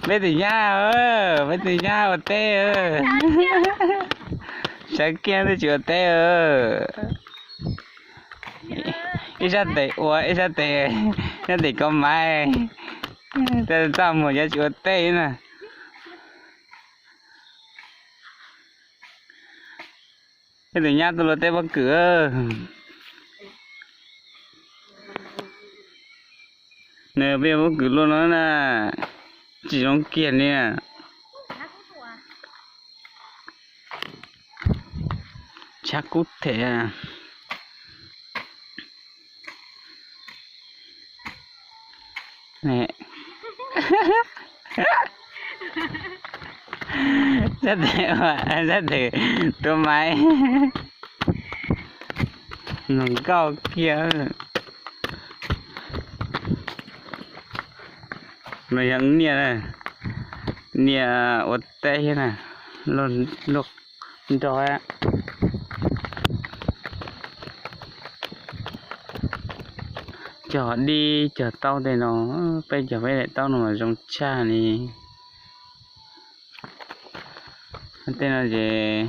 Peb tus nyab, peb tus nyab ua teb. Sawv kiag twb tsis ua teb. Ib sab tes ua, ib sab tes, ib sab tes kov maiv, txaj muag cov tsis ua teb na. Peb tus nyab tuaj luaj teb pob kws. Nws peb pob kws luaj no na, tsis zoo kiag li. Tshab kub them. Sab tes, sab tes tua maiv. Nws nkauj kiag. No yog niaj, niaj ua teb thiab na, luaj nrog. Cog dib cog taub tej no, peb cog peb daim taub no mas zoo tshaj li. Tej no ces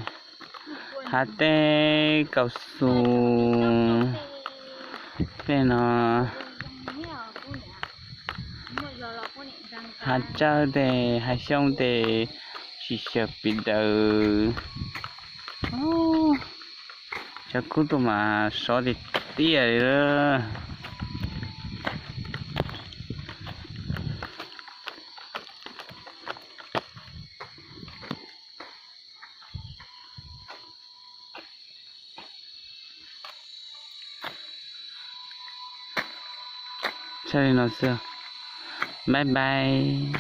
hav teb kaus xus, tej no hav tsawb tej, hav xyoob tej, tsis xyaw pis daws. Cov kub tuaj mas sov tiag tiag li lawm. Txhaj li no xwb, bye bye.